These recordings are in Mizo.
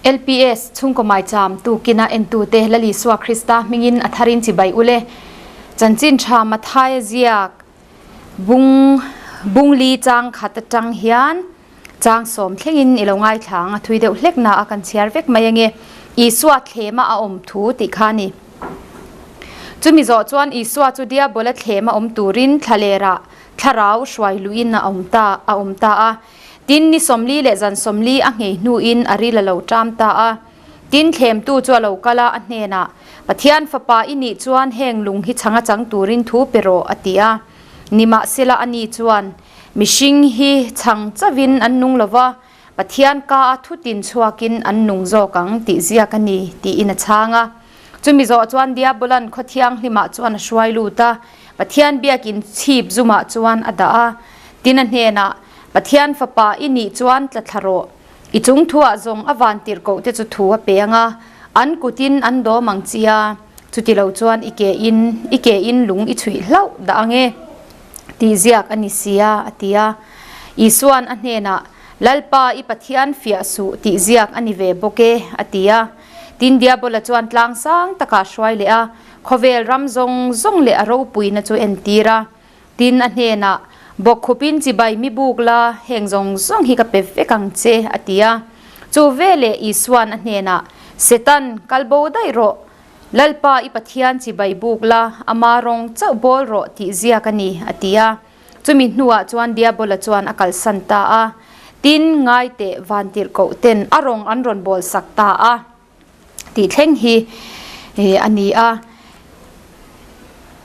LPS chhungkaw maicham tukina entute Lal Isua Krista hmingin a tharin chibai ule. Chanchin tha Mathaia ziak bung bungli chang khat atang hian chang sawm thlengin i lo ngaithla ang a thui deuh hlek na a kan chhiar vek mai ange. Isua thlema a awm thu tih kha a ni. Chumi zawh chuan Isua chu Diabola thlema awm turin thlalerah thlarau hruai luhin a awm ta a awm ta a. Tin, ni 40 leh zan 40 a nghei hnuin a ril a lo ṭam ta a. Tin, thlemtu chu a lo kal a, a hnenah, Pathian Fapa i nih chuan heng lung hi chhang a chang turin thu pe rawh, a ti a. Nimahsela ani chuan, Mihring hi chhang chauhin an nung lo va, Pathian ka a thutin chhuakin an nung zawk ang tih ziak a ni, tiin a chhang a. Chumi zawh chuan Diabolan khaw thianghlimah chuan a hruai lut a, Pathian biakin chhip zumah chuan a dah a. Tin a hnenah, Pathian Fapa i nih chuan tla thla rawh. I chung thuah zawng a van tirh koh te chu thu a pe ang a, an kutin an dawm ang chi a, chuti lo chuan i ke in i ke in lung i chhuih hlauh dah ang e, tih ziak a ni si a, a ti a. Isua'n a hnenah, Lalpa i Pathian fiah suh tih ziak a ni ve bawk e, a ti a. Tin Diabola chuan tlang sang takah a hruai leh a, khawvel ram zawng zawng leh a ropuina chu entir a. Tin a hnenah, Bawkkhupin chibai mi buk la, heng zawng zawng hi ka pe vek ang che, a ti a. Chu veleh Isua'n a hnenah, Setan, kal bo daih rawh. Lalpa i Pathian chibai buk la, ama rawng chauh bawl rawh tih ziak a ni, a ti a. Chumi hnuah chuan Diabola chuan a kalsan ta a. Tin, ngai teh vantirhkoh ten a rawng an rawn bawl sak ta a tih thleng hi a ni a.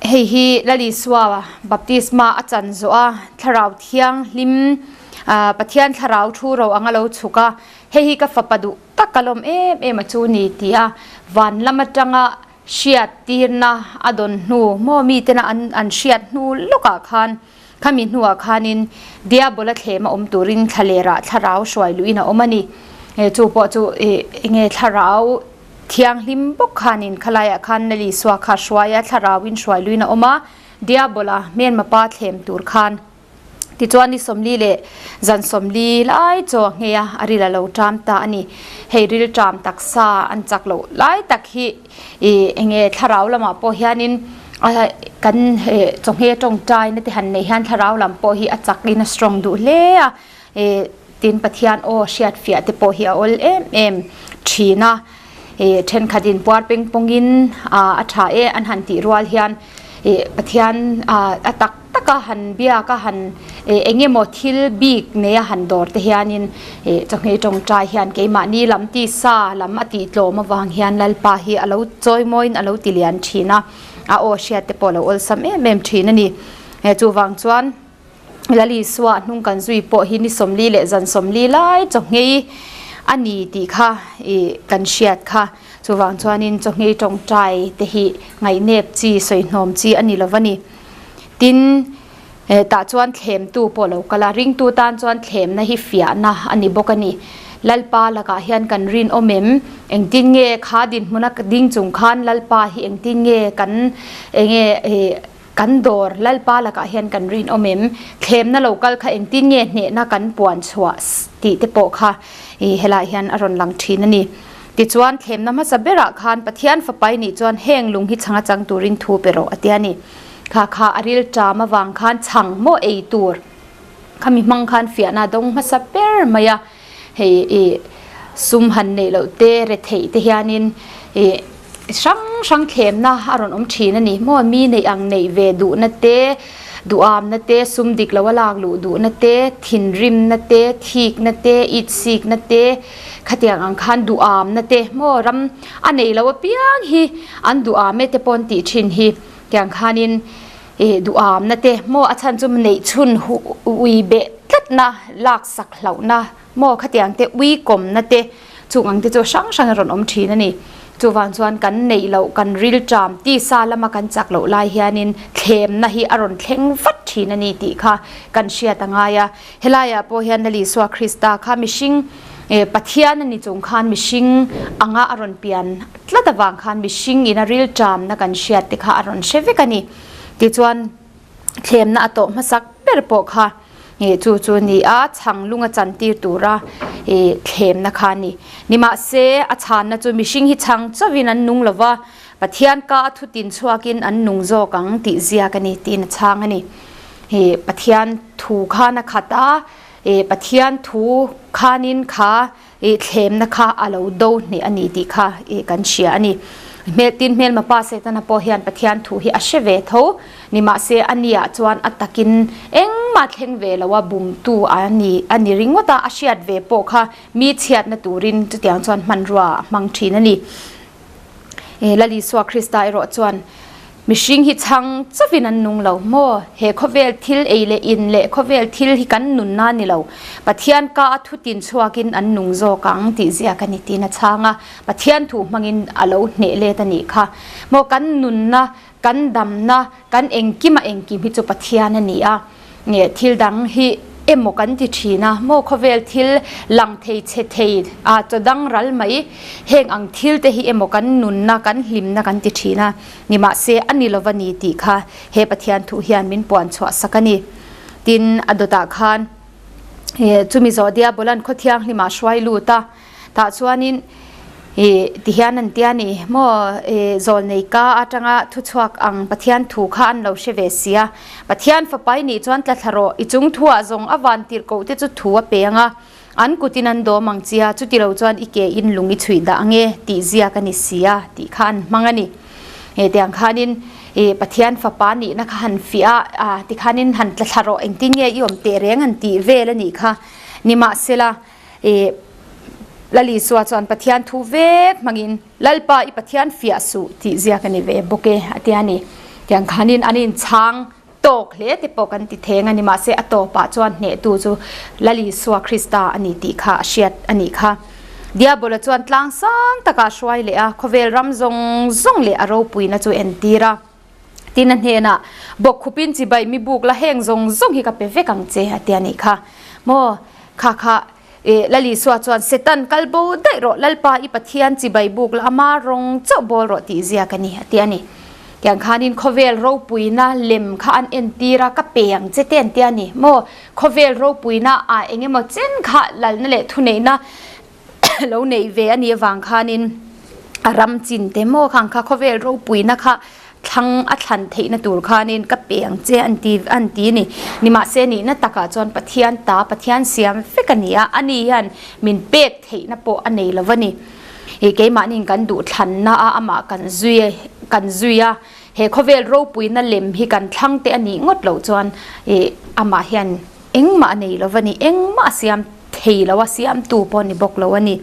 Hei hi Lal Isua baptisma a chan zawh a, Thlarau Thianghlim, Pathian Thlarau thu ro anga lo chhuk a, hei hi ka fapa duh tak ka lawm em em a chu ni ti a, van lam atanga hriat tirna a dawn hnu maw mi tena an an hriat hnu lawkah khan khami hnuah khanin Diabola thlem a awm turin thlalerah thlarau hruai luhin a awm a ni. Chu pawh chu enge thlarau thianghlim bawk khanin khalaiah khan Lal Isua kha hruai a thlarauin hruai luhin a awm a, Diabola hmelma pa thlem tur khan. Tichuan ni 40 leh zan 40 lai chaw a nghei a, a ril a lo ṭam ta a ni. Hei ril ṭam taksa an chak loh lai tak hi i enge thlarau lamah pawh hianin kan chaw nghe tawngtai na te han neih hian thlarau lam pawh hi a chak in a strong duh hle a, tin Pathian aw hriat fiah te pawh hi a awl em em thin a. Thenkhat in puar peng pawngin a tha e an han tih rual hian Pathian a tak taka han biak a han eng emaw thil bik nei a han dawr te hianin chawhmeh tawngtai hian keimahni lam tisa lam a tih tlawm avang hian Lalpa hi a lo chawi mawiin a lo ti lian thin a, a aw hriat te pawh a lo awlsam em em thin a ni. Chuvang chuan Lal Isua hnung kan zui pawh hi ni 40 leh zan 40 lai chawhmeh a ni tih kha kan hriat kha. Chuvang chuanin chawhmeh tawngtai te hi ngaihnep chi sawihnawm chi a ni lo va ni. Tin, tah chuan thlemtu pawh lo kal a, ringtu tan chuan thlemna hi fiahna a ni bawk a ni. Lalpa lakah hian kan rinawm em? Engtin nge kha dinhmuna ding chung khan Lalpa hi engtin nge kan enge kan dawr Lalpa lakah hian kan rinawm em? Thlemna lo kal kha engtin nge hnehna kan puan chhuah tih te pawh kha helaiah hian a rawn lang thin a ni. Tichuan thlemna hmasa berah khan Pathian Fapai nih chuan heng lung hi chhang a chang turin thu pe rawh a ti a ni. Kha kha a ril ṭam avang khan chhang maw ei tur khami hmang khan fiahna dawng hmasa ber mai a, hei i sum han neih loh te retheih te hianin i hrang hrang thlemna a rawn awm thin a ni maw mi neih ang neih ve duhna te duhamna te sum dik lo a lak luh duhna te thinrimna te thikna te itsikna te khatiang ang khan duhamna te maw ram a nei lo apiang hi an duham e te pawh an tih thin hi. Tiang khanin ih duhamna te maw a chhan chu neih chhun ui beh tlatna lak sak hlauhna maw khatiang te ui kawmna te chung ang te chu hrang hrang a rawn awm thin a ni. Chuvang chuan kan neih loh kan ril ṭam tisa lama kan chak loh lai hianin thlemna hi a rawn thleng vat thin a ni tih kha kan hriat a ngai a. Helaiah pawh hian Lal Isua Krista kha mihring Pathian a ni chung khan mihring anga a rawn pian tlat avang khan mihring in a rilṭamna kan hriat te kha a rawn hre vek a ni. Tichuan thlemna a tawh hmasak ber pawh kha chu chu ni a, chhang lung a chantir tura Thlemna kha a ni. Nimahse, a chhanna chu mihring hi chhang chauhin an nung lo va, Pathian ka a thutin chhuakin an nung zawk ang tih ziak a ni tiin a chhang a ni. Pathian thu khan a khat a, Pathian thu khanin kha thlemna kha a lo do hneh a ni tih kha kan hria a ni. Hmel tin hmelma pa Setana pawh hian Pathian thu hi a hre ve tho. Nimahse a nia chuan a takin engmah thleng ve lo a bumtu a ni a ni ringawt a, a hriat ve pawh kha mi chhiatna turin chutiang chuan hmanrua a hmang thin a ni. Lal Isua Krista erawh chuan mihring hi chhang chauhin an nung lo maw? He khawvel thil ei leh in leh khawvel thil hi kan nunna a ni lo. Pathian ka a thutin chhuakin an nung zawk ang tih ziak a ni tiin a chhang a. Pathian thu hmangin a lo hneh let a nih kha. Maw kan nunna, kan damna, kan engkima engkim hi chu Pathian a ni a. Nge thil dang hi emaw kan ti thin a maw khawvel thil lang thei chhe thei a chaw dang ral mai heng ang thil te hi emaw kan nunna kan hlimna kan ti thin a nimahse a ni lova ni tih kha he Pathian thu hian min puan chhuah sak a ni. Tin a dawtah khan chumi zawh diabolan khaw thianghlim ah hruai lut a. Tah chuanin ih ti hian an tia ni maw ih zawlnei ka atanga thuchhuak ang Pathian thu kha an lo hre ve si a. Pathian fapai nih chuan tla thla rawh i chung thuah zawng a van tirh koh te chu thu a pe ang a, an kutin an dawm ang chia chuti lo chuan i ke in lung i chhuih dah ang e tih ziak a ni si a tih kha an hmang a ni. He tiang khanin ih Pathian fapa nihna kha han fiah a tikhanin han tla thla rawh engtin nge i awm teh reng an tih vel a nih kha. Nimahsela. I Lal Isua chuan Pathian thu vek hmangin Lalpa i Pathian fiah suh tih ziak a ni ve bawk e a ti a ni. Tiang khanin an inchhang tawk hle te pawh kan ti theng a ni mahse a tawpah chuan hnehtu chu Lal Isua Krista a ni tih kha a hriat a nih kha. Diabola chuan tlang sang takah a hruai leh a, khawvel ram zawng zawng leh a ropuina chu entir a. Tin a hnenah, Bawkkhupin chibai mi buk la heng zawng zawng hi ka pe vek ang che, a ti a nih kha. Maw, kha kha, e, Lal Isua chuan, Setan, kal bo daih rawh, Lalpa i Pathian chibai buk la ama rawng chauh bawl rawh tih ziak a ni, a ti a ni. Tiang khanin khawvel ropuina lem kha an entir a, ka pe ang che te an ti a ni. Maw, khawvel ropuina ah eng emaw chen kha lalna leh thuneihna lo neih ve a nih avang khanin a ram chin te maw khang kha khawvel ropuina kha thlang a thlan theihna tur khanin ka pe ang che an ti an ti ni. Nimahse nihna takah chuan Pathian ta Pathian siam vek a ni a, ani hian min pek theihna pawh a nei lo va ni. Ih keimahniin kan duh thlanna a amah kan zui kan zui a, he khawvel ropuina lem hi kan thlang te a nih ngawt loh chuan ih amah hian Engmah a nei lo va ni, engmah a siam thei lo a, siamtu pawh a ni bawk lo a ni.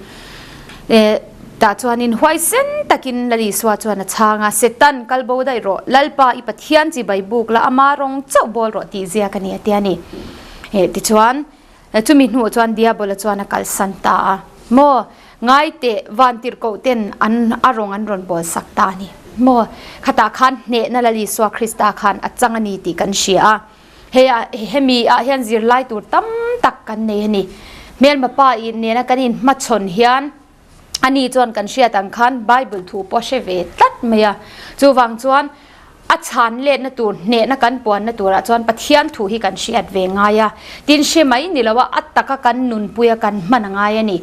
Eh, tah chuanin huaisen takin Lal Isua chuan a chhang a, Setan, kal bo daih rawh, Lalpa i Pathian chibai buk la, ama rawng chauh bawl rawh tih ziak a ni a ti a ni. Eh, tichuan, chumi hnuah chuan Diabola chuan a kalsan ta a. Maw, ngai teh, vantirhkoh ten an a rawng an rawn bawl sak ta a ni. Maw, khatah khan hnehna Lal Isua Krista khan a chang a ni tih kan hria a. Hei ah hemi ah hian zirlai tur tam tak kan nei a ni. Hmelma pa in nena kan in hmachhawn hian ani chuan kan hriat ang khan Bible thu pawh a hre ve tlat mai a. Chuvang chuan a chhan letna tur hnehna kan puanna turah chuan Pathian thu hi kan hriat ve ngai a. Tin hre mai ni lo a, a taka kan nunpui a kan hman a ngai a ni.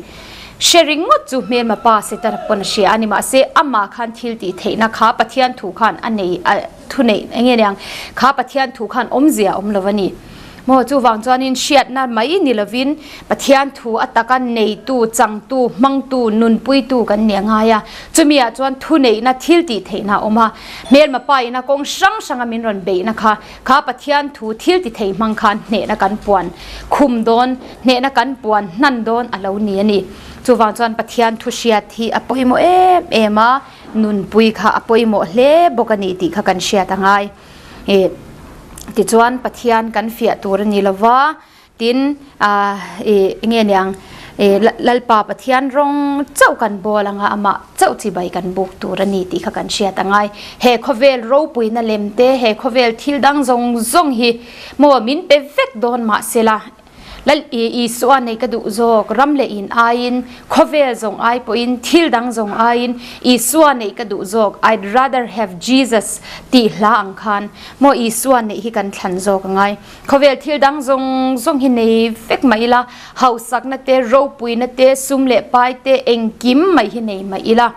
Hre ringawt chu hmelma pa Setana pawn a hria a ni. Mahse amah khan thil tih theihna kha Pathian thu khan a nei a. Thu neih eng nge niang? Kha Pathian thu khan awmzia a awm lo a ni. Maw chuvang chuanin hriatna mai ni lovin Pathian thu a taka neitu, changtu, hmangtu, nunpuitu kan ni a ngai a. Chumi ah chuan thu neihna, thil tih theihna a awm a. Hmelma pa ina kawng hrang hranga min rawn beihna kha, kha Pathian thu thil ti thei hmang khan hnehna kan puan khum dawn, hnehna kan puan hnan dawn a lo ni a ni. Chuvang chuan Pathian thu hriat hi a pawimawh em em a. Nunpui kha a pawimawh hle bawk a ni tih kha kan hriat a ngai. Ih tichuan Pathian kan fiah tur a ni lova, tin ah ih enge niang ih Lalpa Pathian rawng chauh kan bawl anga amah chauh chibai kan buk tur a ni tih kha kan hriat a ngai. He khawvel ropuina lem te, he khawvel thil dang zawng zawng hi maw min pe vek dawn mahsela. Lal Isua nei ka duh zawk, ram leh in aiin, khawvel zawng ai pawhin, thil dang zawng aiin Isua neih ka duh zawk, I'd rather have Jesus tih hla ang khan maw Isua neih hi kan thlan zawk a ngai. Khawvel thil dang zawng zawng hi nei vek mah ila, hausakna te, ropuina te, sum leh pai te, engkim mai hi nei mah ila,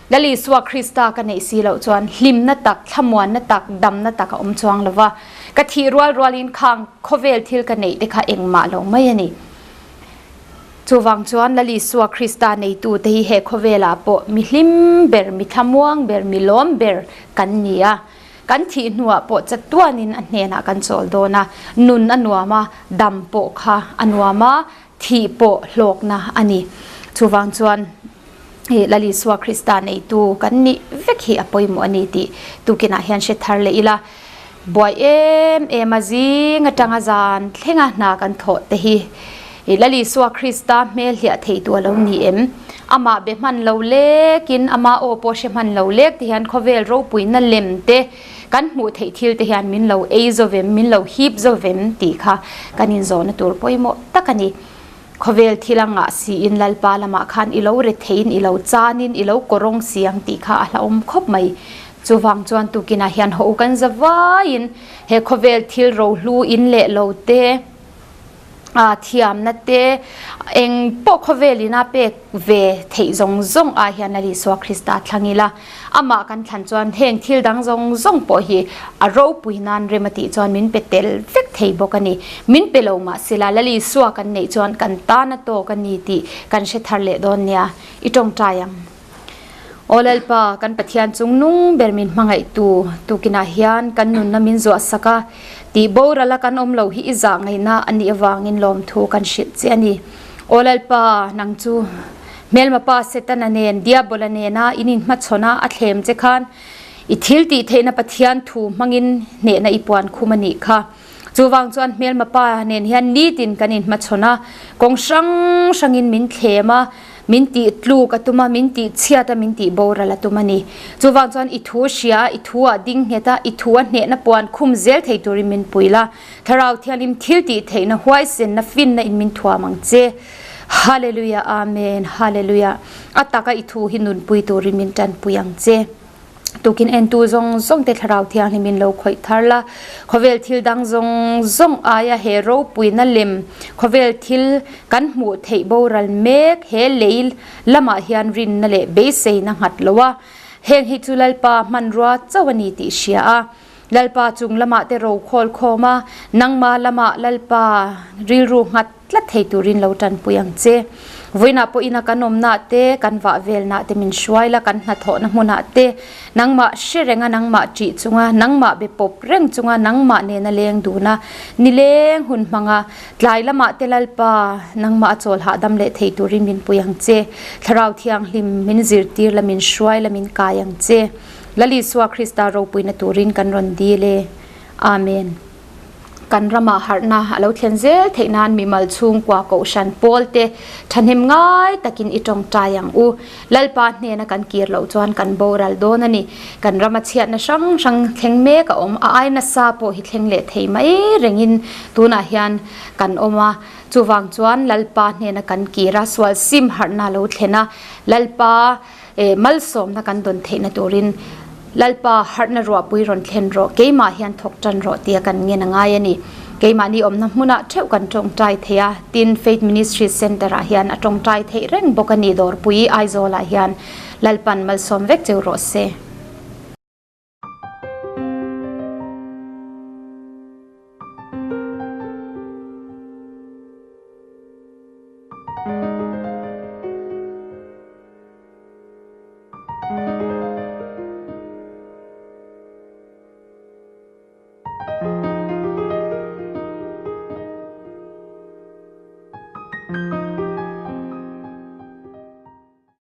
Lal Isua Krista ka neih si loh chuan hlimna tak, thlamuanna tak, damna tak a awm chuang lo va. Ka thih rual rualin khang khawvel thil ka neih te kha engmah lo mai a ni. Chuvang chuan Lal Isua Krista neitute hi he khawvelah pawh mi hlim ber, mi thlamuang ber, mi lawm ber kan ni a. Kan thih hnuah pawh chatuanin a hnenah kan chawl dawn a, nun a nuam a, dam pawh kha a nuam a, thih pawh hlawkna a ni. Chuvang chuan Lal Isua Krista neitu kan nih vek hi a pawimawh a ni tih tukinah hian hre thar leh ila. Buai em em a zing atanga zan thlenga hna kan thawh te hi Lal Isua Krista hmel hliah thei tu a lo ni em? Amah be hman lo lekin, ama aw pawh hre hman lo lek te hian khawvel ropuina lem te kan hmuh theih thil te hian min lo ei zo vem, min lo hip zo vem tih kha kan inzawhna tur pawimawh tak a ni. Khawvel thil a ngah siin Lalpa lamah khan i lo re theiin i lo chanin i lo kawrawng si ang tih kha a hlauhawm khawp mai. Chuvang chuan tukinah hian haw u kan za vaiin he khawvel thil rohlu in leh lo te, a thiamna te eng pawh khawvel ina pek ve theih zawng zawng ah hian Lal Isua Krista thlang ila, amah kan thlan chuan heng thil dang zawng zawng pawh hi a ropui nan rem a tih chuan min pe tel vek thei bawk a ni. Min pe lo mah sela Lal Isua kan neih chuan kan tan a tawk a ni tih kan hre thar leh dawn nia, i tawngtai ang. Aw Lalpa, kan Pathian chung nung ber min hmangaihtu tukinah hian kan nunna min zuah sak a, tih boral a kan awm lo hi i zah ngaihna a nih avangin lawmthu kan hrilh che a ni. Aw Lalpa, nang chu hmelma pa Setana nen, Diabola nena in inhmachhawn a, a thlem che khan i thil tih theihna Pathian thu hmangin hnehna i puan khum a nih kha. Chuvang chuan hmelma pa nen hian nitin kan inhmachhawn a, kawng hrang hrangin min thlem a, min tih tluk a tum a, min tih chhiat a, min tih boral a tum a ni. Chuvang chuan i thu hria a, i thu ah ding nghet a, i thu a hnehna puan khum zel thei turin min pui la. Thlarau Thianghlim thil tih theihna, huaisenna, finna in min thuam ang che. Hallelujah, Amen, Hallelujah. A taka i thu hi nunpui turin min tanpui ang che. Tukin entu zawng zawng te Thlarau Thianghlim in lo khawih thar la. Khawvel thil dang zawng zawng aia he ropuina lem khawvel thil kan hmuh theih boral mek he lei lamah hian rinna leh beiseina nghat lo a. Heng hi chu Lalpa hmanrua chauh a ni tih hria a. Lalpa chung lamah te ro khawl khawm a, nangma lamah Lalpa rilru nghat tlat thei turin lo tanpui ang che. Vawiinah pawh ina kan awmnah te, kan vah velnah te min hruai la, kan hnathawhna hmunah te, nangmah hre renga nangmah ṭih chunga, nangmah be pawp reng chunga nangmah nena leng duna nileng hun hmanga tlai lamah te Lalpa nangmah a chawl hahdam leh thei turin min pui ang che. Thlarau Thianghlim min zirtir la, min hruai la, min kai ang che. Lal Isua Krista ropuina turin kan rawn dil e. Amen. Kan ramah harhna a lo thlen zel theih nan mimal chhungkua kohhran pawl te thahnem ngai takin i tawngtai ang u. Lalpa hnena kan kir loh chuan kan boral dawn a ni. Kan rama chhiatna hrang hrang thleng mek a awm. A ai nasa pawh hi thleng leh thei mai rengin tunah hian kan awm a. Chuvang chuan Lalpa hnena kan kir a, sual sim harhna a lo thlen a. Lalpa Malsawmna kan dawn theihna turin Lalpa harhna ruahpui rawn thlen rawh, keimah hian thawk tan rawh tia kan ngen a ngai a ni. Keimahni awmna hmunah theuh kan tawngtai thei a, tin Faith Ministries Centre-ah hian a tawngtai theih reng bawk a ni Dawrpui Aizawlah hian Lalpan malsawm vek cheu rawh se.